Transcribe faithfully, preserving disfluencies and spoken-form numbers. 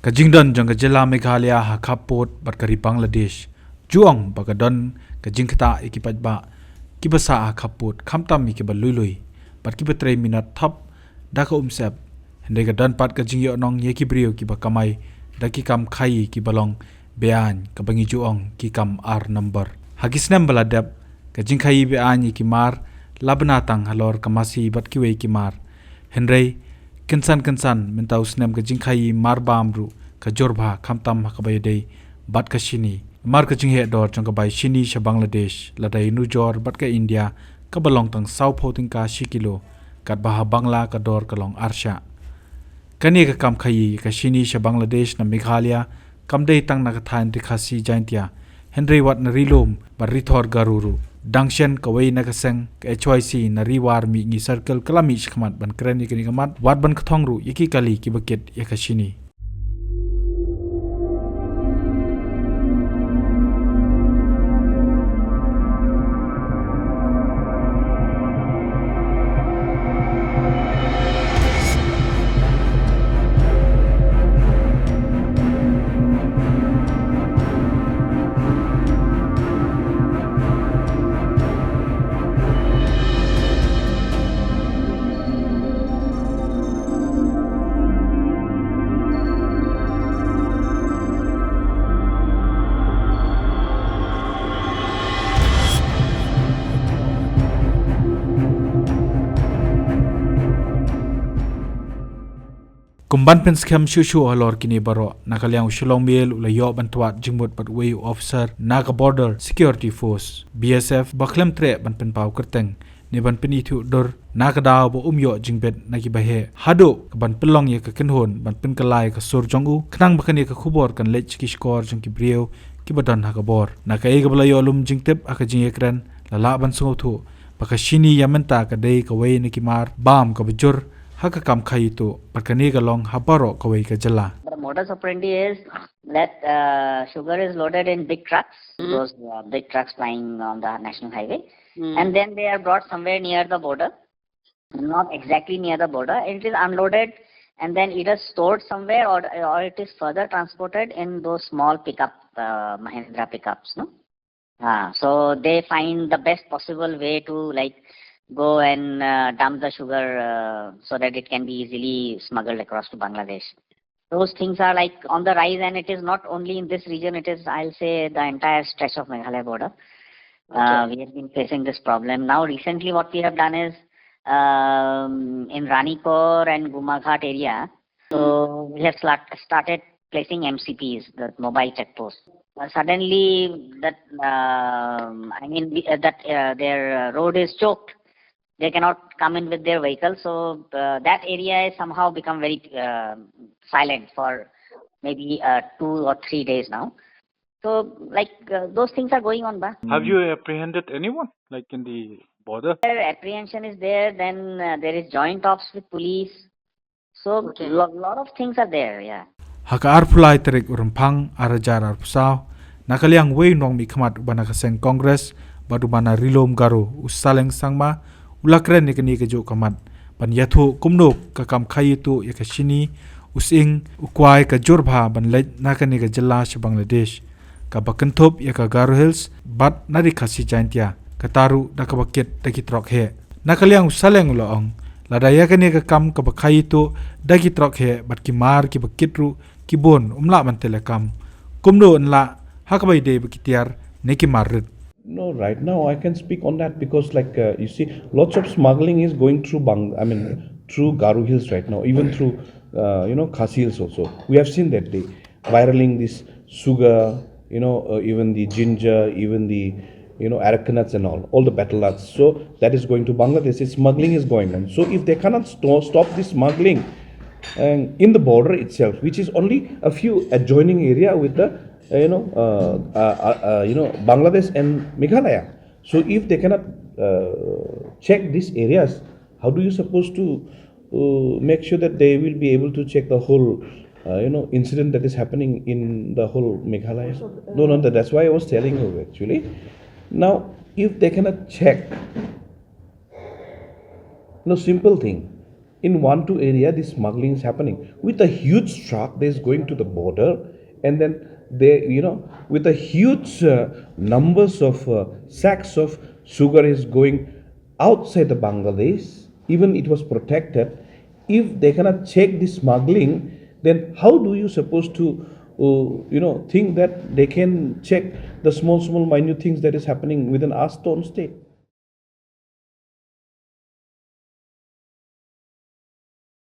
Ka jingdon jong ka jylla Meghalaya ha khappud bad ka ri Bangladesh ju ong ba ka don ka jingktah ïa ki paidbah kiba sah ha khappud, khamtam ïa kiba lui lui bad kiba trei minot thap da ka umsep. Hynrei ka don pat ka jingïohnong ïa ki briew kiba kamai da ki kam khaïi kiba long beaiñ, kaba ngi ju ong ki kam ar number. Ha ki snem ba la dep, ka jingkhaïi beaiñ ïa ki mar la bna tang halor ka masi bad kiwei ki mar. Hynrei kynsan kynsan mynta u snem ka jingkhaïi mar bam ruh ka jur bha, khamtam ha kaba ïadei bad ka shini. Mar ka jingheh dor jong ka bai shini sha Bangladesh, lada ïanujor bad ka India, kaba long tang sawphew tyngka shi kilo, katba ha Bangla ka dor ka long arshah. Kane ka kam khaïi ka shini sha Bangladesh na Meghalaya kam dei tang na ka thaiñ Ri Khasi Jaintia, hynrei wat na Ri Lum bad Ri Thor Garo ruh. Dang shen kawei na ka seng ka H Y C na Ri War Mihngi Circle ka la mih shakhmat ban kren ïa kane ka mat, wat ban kthong ruh ïa ki kali kiba kit ïa ka shini. Kum ban pynskhem shuh shuh halor kine baroh, na ka liang u Shillong Mail u la ïoh ban twad jingmut bad uwei u officer na ka Border Security Force, B S F, ba khlem treh ban pynpaw kyrteng ne ban pynithuh dur na ka daw ba um ïoh jingbit na kiba heh, haduh ka ban pynlong ïa ka kynhun ban pynkylla ïa ka sur jong u, khnang ba kane ka khubor kan leit sha ki shkor jong ki briew kiba don ha ka bor. Na kaei kaba la ïoh lum jingtip ha ka jingïakren, la lah ban sngewthuh ba ka shini ïa mynta ka dei kawei na ki mar bam kaba jur ha ka kam khaïi tuh, bad kane ka long ha baroh kawei ka jylla. The modus operandi is that, uh, sugar is loaded in big trucks, those, uh, big trucks plying on the national highway, and then they are brought somewhere near the border, not exactly near the border. It is unloaded and then either stored somewhere, or, or it is further transported in those small pickup, uh, Mahindra pickups, no? Ah, so they find the best possible way to, like, go and, uh, dump the sugar, uh, so that it can be easily smuggled across to Bangladesh. Those things are, like, on the rise, and it is not only in this region, it is, I'll say, the entire stretch of Meghalaya border. Uh, we have been facing this problem. Now, recently, what we have done is, um, in Ranikor and Gumaghat area, so we have slat-, started placing M C Ps, the mobile check posts. Uh, suddenly, that, um, I mean, we, uh, that, uh, their, uh, road is choked. They cannot come in with their vehicle. So, uh, that area has somehow become very, uh, silent for maybe, uh, two or three days now. So, like, uh, those things are going on, ba. Have you apprehended anyone, like, in the border? Apprehension is there, then, uh, there is joint ops with police. So, okay, lo-, lot of things are there, yeah. Ha ka arphew lai tarik u Rymphang ar hajar arphew saw, na ka liang uwei u nongmihkhmat uba na ka seng Congress bad uba na Ri Lum Garo, u Saleng Sangma, u la kren ïa kane kajuh ka mat ban ïathuh kumno ka kam khaïi tuh ïa ka shini, u sying, u kwai ka jur bha ban leit na kane ka jylla sha Bangladesh, kaba kynthup ïa ka Garo Hills bad na Ri Khasi Jaintia, kata ruh da kaba kit da ki trok heh. Na ka liang u Saleng u la ong, lada ïa kane ka kam kaba khaïi tuh da ki trok heh bad ki mar kiba kit ruh ki bun, um lah ban tele kam, kumno yn lah ha kaba ïadei bad ki tiar ne ki mar rit? No, right now I can speak on that because, like, uh, you see, lots of smuggling is going through Bang-, I mean, through Garo Hills right now, even through, uh, you know, Khasi Hills also. We have seen that day, viraling this sugar, you know, uh, even the ginger, even the, you know, areca nuts and all, all the betel nuts. So that is going to Bangladesh. It's smuggling is going on. So if they cannot sto-, stop this smuggling, and in the border itself, which is only a few adjoining area with the, uh, you know, uh, uh, uh, uh, you know, Bangladesh and Meghalaya. So if they cannot, uh, check these areas, how do you suppose to, uh, make sure that they will be able to check the whole, uh, you know, incident that is happening in the whole Meghalaya? No, no, that, that's why I was telling you actually. Now, if they cannot check, no, simple thing. In Wantu area, this smuggling is happening with a huge truck that is going to the border, and then they, you know, with a huge uh, numbers of uh, sacks of sugar is going outside the Bangladesh. Even it was protected. If they cannot check this smuggling, then how do you supposed to, uh, you know, think that they can check the small, small, minute things that is happening within our stone state?